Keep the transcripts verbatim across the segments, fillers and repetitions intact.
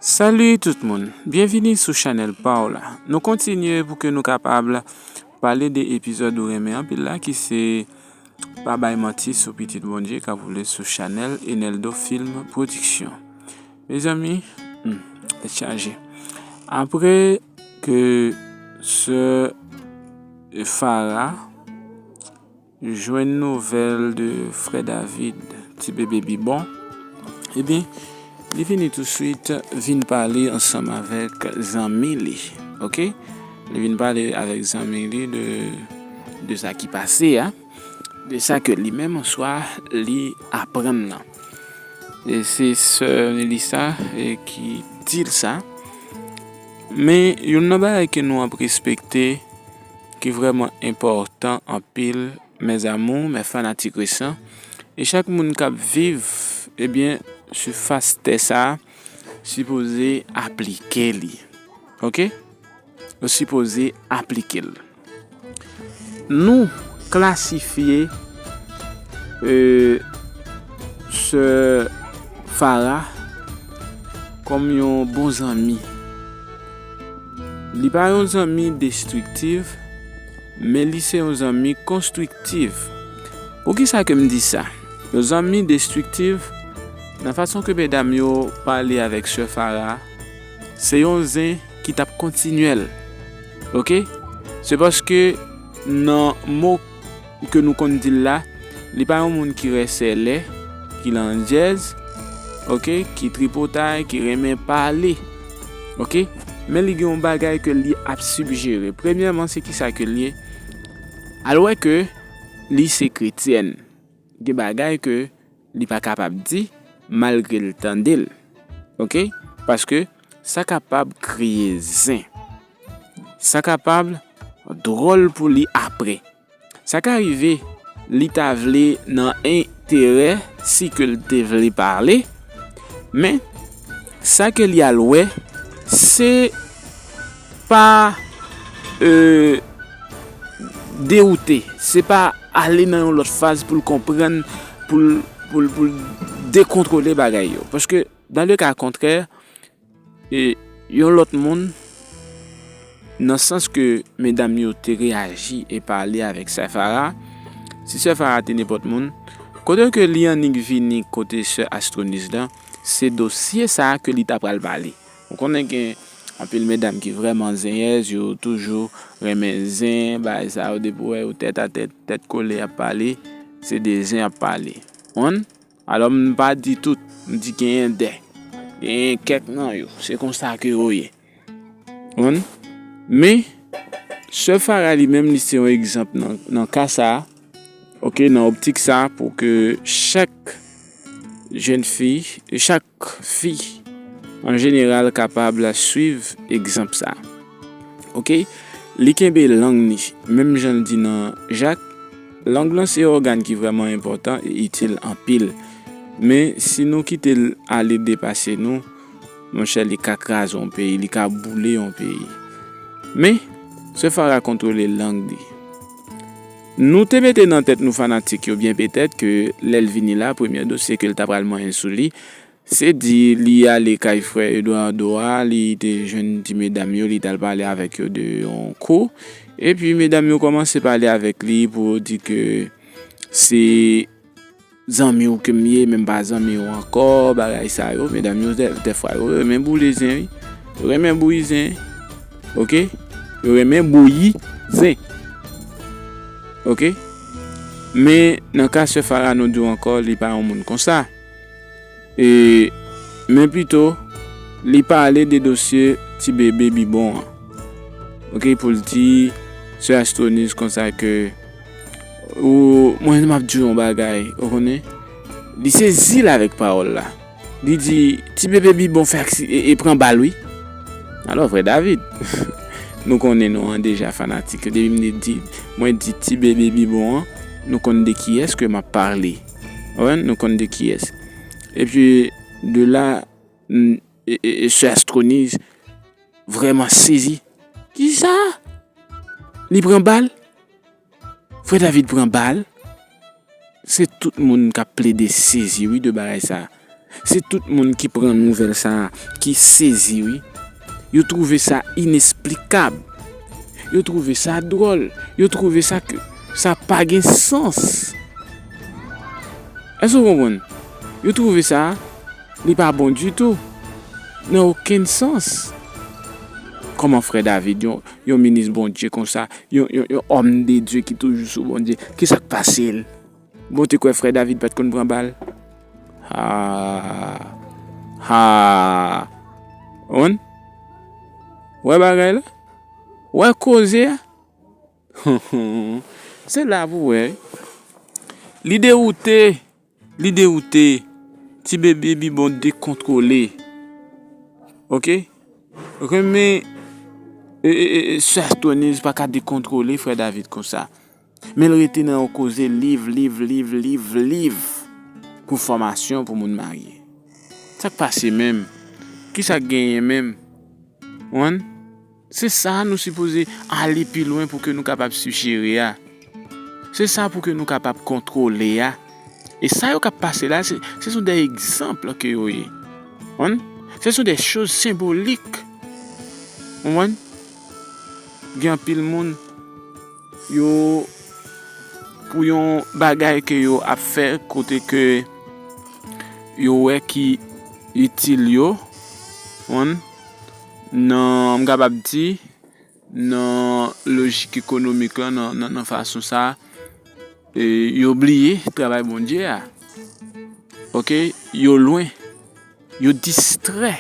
Salut tout moun, byenvini sou chanèl pa w la. Nou kontinye pou ke nou kapab pale de epizòd ou renmen anpil la ki se Pa bay manti sou pitit Bondye k ap woule sou chanèl Eneldo Film Production. Mezanmi, hmm, tèt chaje. Apre ke sè Farah jwenn nouvèl de frè David, ti bebe Bibon, ebyen, li vini touswit vin pale ansanm avèk zanmi li, oke? Li vin pale avèk zanmi li de, de sa ki pase a, de sa ke li menm answa li aprann nan. E se sè Melissa, e, ki di l sa. Men, youn nan bagay ke nou ap respekte, ki vrèman enpòtan anpil, mes amours, mes fanatiques récents. E chak moun k ap viv, ebyen, sou fas tè sa a, sipoze aplike li. Oke? Ou sipoze aplike l. Nou klasifye, e, sè Farah kòm yon bon zanmi. Li pa yon zanmi destriktif, men li se yon zanmi konstriktif. Poukisa ke m di sa? Yon zanmi destriktif, nan fason ke medam yo pale avèk sè Farah, se yon zen ki t ap kontinyèl. Oke? Se paske nan mo ke nou konn di l la, li pa yon moun ki rèsèlè, ki landjèz, oke, ki tripotay, ki renmen pale. Oke? Men li gen yon bagay ke li ap sijere. Premyèman, se kisa ke l ye? Al wè ke li se kretyèn. Gen bagay ke li pa kapab di malgre l tande l. Oke? Paske sa kapab kreye zen. Sa kapab dwòl pou li apre. Sa ka rive li ta vle nan enterè si ke l te vle pale, men sa ke li al wè, se pa, e, dewoute, se pa ale nan yon lòt faz pou l konprann, pou l, pou l, pou l dekontwole bagay yo. Paske, dans le cas contraire, e, yon lòt moun, nan sans ke medam yo te reyaji e pale avèk sè Farah, si sè Farah te nenpòt moun, kote ke li annik vini kote sè Astronis lan, se dosye sa a ke li ta pral pale. Ou konnen gen anpil medam ki vrèman zenyèz, yo toujou renmen zen, bagay sa yo, depi w wè yo tèt a tèt, tèt kole ap pale, se de zen ap pale. Konprann? Alò, m pa di tout, m di genyen dè. Genyen kèk nan yo. Se konsa ke yo ye. Konprann? Men, sè Farah li menm, li se yon egzanp nan, nan ka sa a, oke, nan optik sa a, pou ke chak jèn fi, chak fi, an jeneral, kapab swiv egzanp sa a. Oke? Li kenbe lang li, menm jan l di nan Jak, lang lan se ògàn ki vrèman enpòtan e itil anpil. Men, si nou kite l ale depase nou, monchè, li ka kraze yon peyi, li ka boule yon peyi. Men, sè Farah kontwole lang li. Nou te mete nan tèt nou fanatik yo byen petèt ke lè l vini la, premye dosye ke l ta pral manyen sou li, se di li ale kay frè Eduardo a, li te jwenn ti medam yo, li t al pale avèk yo de yon kou. Epi medam yo kòmanse pale avèk li pou yo di ke se zanmi w ke m ye, men m pa zanmi w ankò, bagay sa yo. Medam yo, dè, dèfwa, yo renmen boule zen, wi. Yo renmen bouyi zen. Oke? Yo renmen bouyi zen. Oke? Men, nan ka sè Farah, nou di w ankò, li pa yon moun konsa. E, men pito, li pale de dosye ti bebe Bibon an. Oke, pou l di sè Astronis konsa ke, ou, mwen, m ap di w yon bagay, ou konnen? Li sezi l avèk pawòl la. Li di, ti bebe Bibon fè aksi-, e, e pran bal, wi. Alò, frè David, nou konnen nou an deja fanatik. Depi m di, mwen di ti bebe Bibon an, nou konn de kiyès ke m ap pale. Ou konprann? Nou konn de kiyès. Epi, de la, n-, e, e, e sè Astronis vrèman sezi. Kisa? Li pran bal? Frè David pran bal? Se tout moun k ap plede sezi, wi, de bagay sa. Se tout moun ki pran nouvèl sa a, ki sezi, wi. Yo twouve sa inesplikab. Yo twouve sa dwòl. Yo twouve sa ke sa pa gen sans. Èske w konprann? Yo twouve sa, li pa bon ditou. Nan okenn sans. Kòman frè David, yon, yon minis Bondye konsa, yon, yon, yon homme de Dieu ki toujou sou Bondye, ki sa k pase l? Bon, w te kwè frè David pa t konn pran bal? Ha, ha. Konprann? Wè bagay la? Wè koze a? Se la pou wè. Li dewoute. Li dewoute. Ti bebe Bibon dekontwole. Oke? Renmen, e, e, e, e, Sè Astoniz pa ka dekontwole frè David konsa. Men l rete nan yon koze liv, liv, liv, liv, liv pou fòmasyon pou moun marye. Sa k pase menm? Kisa k genyen menm? Konprann? Se sa nou sipoze ale pi lwen pou ke nou kapab sijere a. Se sa pou ke nou kapab kontwole a. E sa yo k ap pase la, se, se sont des exemples ke yo ye. Konprann? Ce sont des choses symboliques. Konprann? Gen anpil moun, yo, pou yon bagay ke yo ap fè, kote ke yo wè ki itil yo, konprann? Nan, m kapab di, nan lojik ekonomik lan, nan, nan, nan fason sa, e, yo bliye travay Bondye a. Oke? Yo lwen. Yo distrè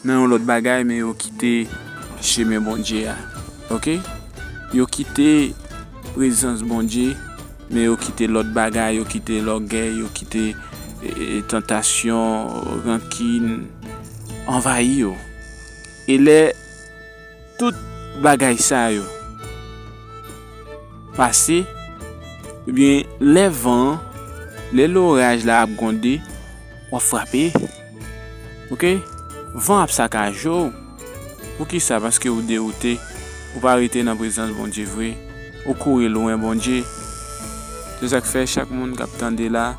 nan yon lòt bagay, men yo kite chemen Bondye a. Oke? Yo kite prezans Bondye, men yo kite lòt bagay, yo kite lògèy, yo kite, e, e, tantasyon, rankin anvayi yo. E lè tout bagay sa yo pase, ebyen, lè van an, lè loraj la ap gwonde, w ap frape. Oke? Van ap sakaje w. Poukisa? Paske ou dewoute, ou pa rete nan prezans Bondye vre, ou kouri lwen Bondye. Se sa k fè chak moun k ap tande la,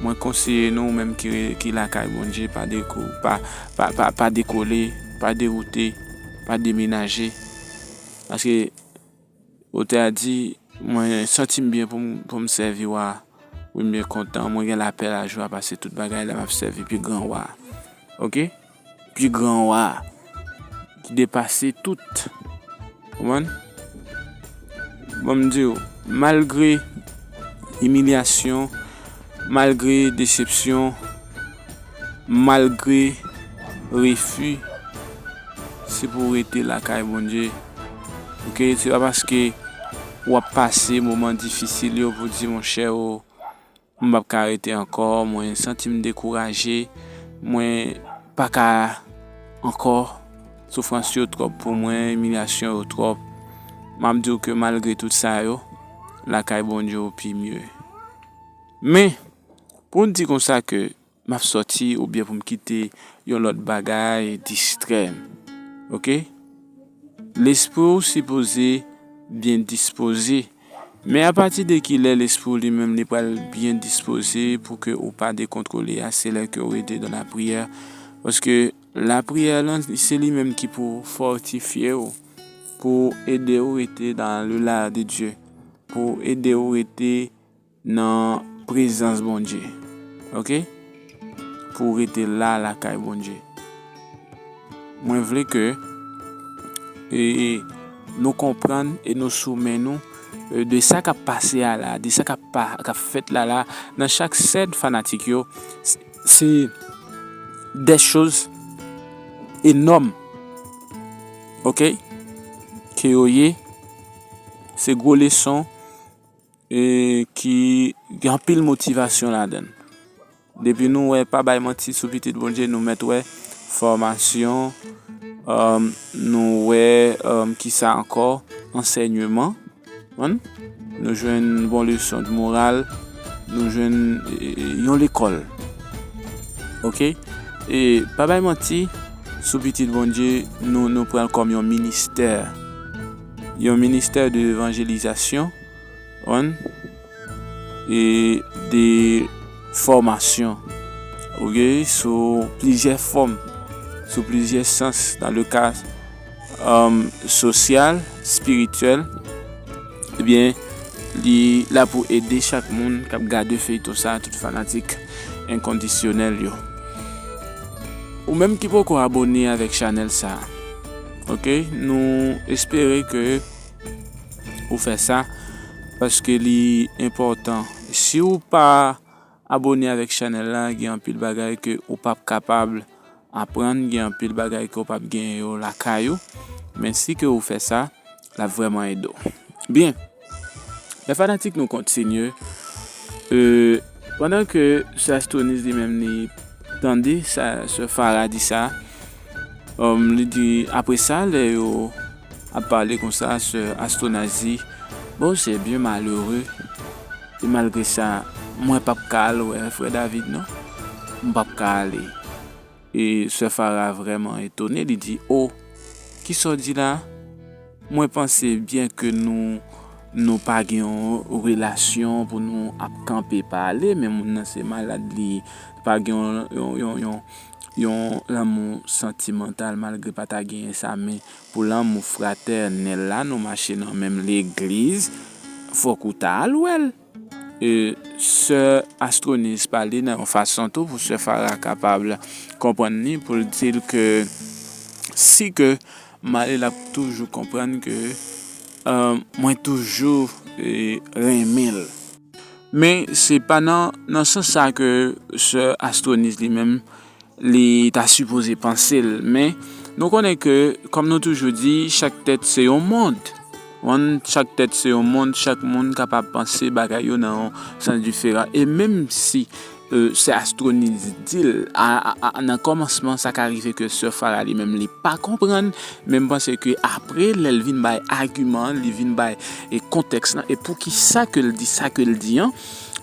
mwen konseye nou, ou menm ki, ki lakay Bondye, pa deko-, pa, pa, pa, pa dekole, pa dewoute, pa demenaje. Paske otè a di, mwen santi m byen pou m, pou m sèvi wa a. Wi, m byen kontan. Mwen gen lapè, lajwa, pase tout bagay la, m ap sèvi pi gran wa a. Oke? Pi gran wa a. Ki depase tout. Konprann? Bon, m di w, malgre imilyasyon, malgre desepsyon, malgre refi, se pou w rete lakay Bondye. Oke? Se pa paske w ap pase moman difisil yo pou di, monchè, o, m p ap ka rete ankò, mwen santi m dekouraje, mwen pa ka ankò, soufrans yo twòp pou mwen, imilyasyon yo twòp. M ap di w ke malgre tout sa yo, lakay Bondye w pi mye. Men, pou n di konsa ke m ap sòti oubyen pou m kite yon lòt bagay distrè m. Oke? Lespri w sipoze byen dispoze. Men apati de kilè lespri w li menm li pral byen dispoze pou ke ou pa dekontwole a, se lè ke w rete dan lapriyè. Paske lapriyè lan, se li menm ki pou fòtifye w, pou ede w rete dans le la de Dieu, pou ede w rete nan prezans Bondye. Oke? Pou w rete la lakay Bondye. Mwen vle ke, e, nou konprann e nou sou men nou, e, de sa k ap pase a la, de sa k ap pa, k ap fèt la la, nan chak sèn fanatik yo, se, se des choses énormes. Oke? Ke yo ye, se gwo leson e ki gen anpil motivasyon ladan l. Depi nou wè, pa bay manti, sou Pitit Bondye, nou mèt wè fòmasyon, um, nou wè, um, kisa ankò, ansèyman, konprann? Nou jwenn bon leson de moral, nou jwenn, e, e, yon lekòl. Oke? E pa bay manti, sou Pitit Bondye, nou, nou pran l kòm yon ministè. Yon ministè de evanjelizasyon, konprann? E de fòmasyon. ok, sou plizyè fòm, sou plizyè sans, dans le cas, um, sosyal, espirityèl, ebyen, li la pou ede chak moun k ap gade feyton sa, tout fanatik enkondisyonèl yo. Ou menm ki poko abone avèk chanèl sa, ok, nou espere ke ou fè sa, paske li enpòtan. Si ou pa abone avèk chanèl la, gen anpil bagay ke ou p ap kapab aprann, gen anpil bagay ke ou p ap genyen yo lakay ou. Men si ke ou fè sa, l ap vrèman ede w. Byen, lè fanatik nou kontinye, euh, pandan ke Sè Astroniz li menm li tande sa, Sè Farah di sa, um, li di, apre sa, lè yo ap pale konsa, Sè Astroniz di, bon, c'est bien malheureux. E malgre sa, mwen p ap ka al wè frè David non. M p ap ka ale. E Sè Farah vrèman etone, li di, o, kisa w di la? Mwen panse byen ke nou, nou pa gen yon relasyon pou nou ap kanpe pale, men moun nan se malad, li pa gen yon, yon, yon, yon, yon lanmou santimantal, malgre pa ta genyen sa, men pou lanmou fratènèl la, nou mache nan menm legliz, fòk ou ta al wè l. E Sè Astroniz pale nan yon fason tou pou Sè Farah kapab konprann li, pou l di l ke si ke m ale, l ap toujou konprann ke, euh, mwen toujou, euh, renmen l. Men se pa nan, nan sans sa ke Sè Astroniz li menm li ta sipoze panse l. Men nou konnen ke, kòm nou toujou di, chak tèt se yon mond. Ou konprann? Chak tèt se yon mond, chak moun kapab panse bagay yo nan yon sans diferan. E menm si, euh, Sè Astroniz di l, a, a, a, nan kòmansman, sa ka rive ke Sè Farah li menm li pa konprann, men m panse ke apre, lè l vin bay agiman, li vin bay, e, kontèks lan, e poukisa ke l di sa ke l di an,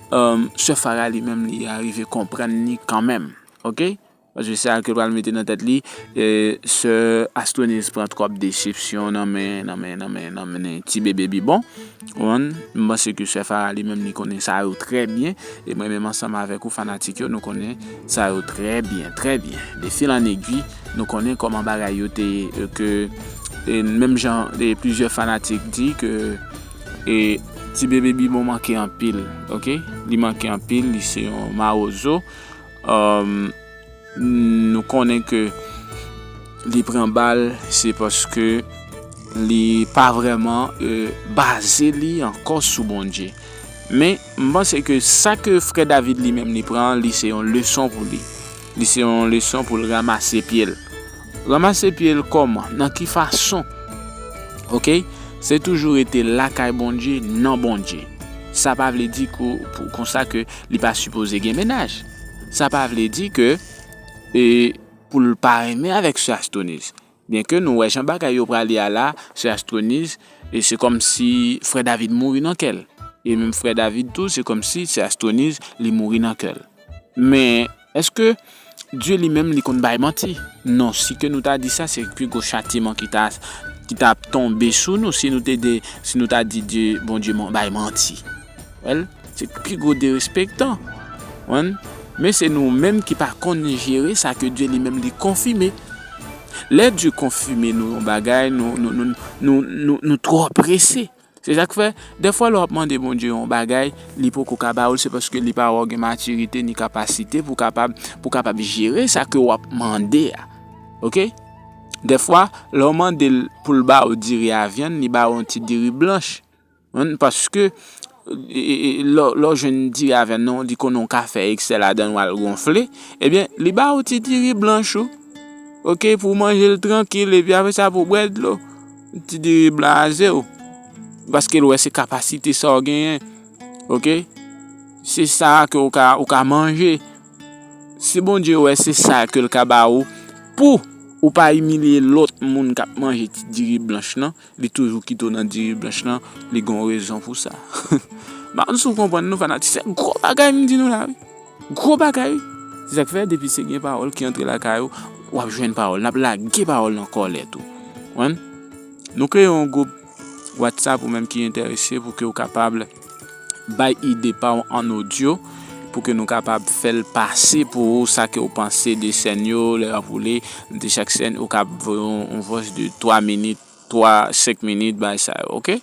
um, Sè Farah li menm li arive konprann li kanmenm, ok? Paske sa ke l pral mete nan tèt li, e, Sè Astroniz pran twòp desepsyon nan men, nan men, nan men, nan men ti bebe bibon. Ou konprann? M panse ke Sè Farah li menm li konnen sa yo trè byen, e mwen menm ansanm avèk ou fanatik yo, nou konnen sa yo trè byen, trè byen. De fil an egwi, nou konnen kòman bagay yo te, e, ke, e, menm jan, e, plizyè fanatik di ke, e, ti bebe bibon manke anpil, ok? Li manke anpil, li se yon mawozo. Um, nou konnen ke li pran bal, se paske li pa vrèman, e, baze li ankò sou Bondye. Men, m panse ke sa ke frè David li menm li pran, li se yon leson pou li. Li se yon leson pou l ranmase pye l. Ranmase pye l kòman? Nan ki fason? Ok? Se toujou rete lakay Bondye, nan Bondye. Sa pa vle di kou-, pou, konsa ke li pa sipoze gen mennaj. Sa pa vle di ke, e, pou l pa renmen avèk Sè Astroniz. Byenke nou wè jan bagay yo prale a la, Sè Astroniz, e se kòmsi frè David mouri nan kè l. E menm frè David tou, se kòmsi Sè Astroniz, li mouri nan kè l. Men, èske Dye li menm li konn bay manti? Non, si ke nou ta di sa, se pi gwo chatiman ki ta, ki ta ap tonbe sou nou si nou te de, si nou ta di Dye, Bondye man-, bay manti. Wè l, se pi gwo derespektan. Wè l? Men se nou menm ki pa konn jere sa ke Dye li menm li konfime. Lè Dye konfime nou yon bagay, nou, nou, nou, nou, nou, nou twò prese. Se sa k fè, dèfwa lè w ap mande Bondye yon bagay, li poko ka ba ou l, se paske li pa wè w gen matirite ni kapasite pou kapab, pou kapab jere sa ke w ap mande a. Ok? Dèfwa, lè w mande l pou l ba ou diri a vyann, li ba ou yon ti diri blanch. Paske, e, e, e, lè, lè w jwenn diri a vyann nan, li konnen w ka fè eksè ladan l, w al gonfle, ebyen, li ba ou ti diri blanch ou. Ok, pou w manje l trankil, epi apre sa, pou w bwè dlo. Ti diri blaze w. Paske l wè se kapasite sa w genyen. Ok? Se sa ke w ka, w ka manje. Si Bondye wè se sa ke l ka ba ou, pou ou pa imilye lòt moun k ap manje ti diri blanch lan, li toujou kite w nan diri blanch lan, li gen yon rezon pou sa. M pa konn si w konprann non, fanatik. Se gwo bagay m di nou la, wi. Gwo bagay, wi. Se sa k fè, depi se gen pawòl ki antre lakay ou, w ap jwenn pawòl. N ap lage pawòl nan kò lè tou. Konprann? Nou kreye yon gwoup WhatsApp ou menm ki enterese pou ke w kapab bay ide pa w an odyo. pou ke nou kapab fè l pase pou ou sa ke ou panse de sèn yo, lè w ap woule de chak sèn, ou kab voye yon, yon voice de twa minit, twa, senk minit, bagay sa yo, oke?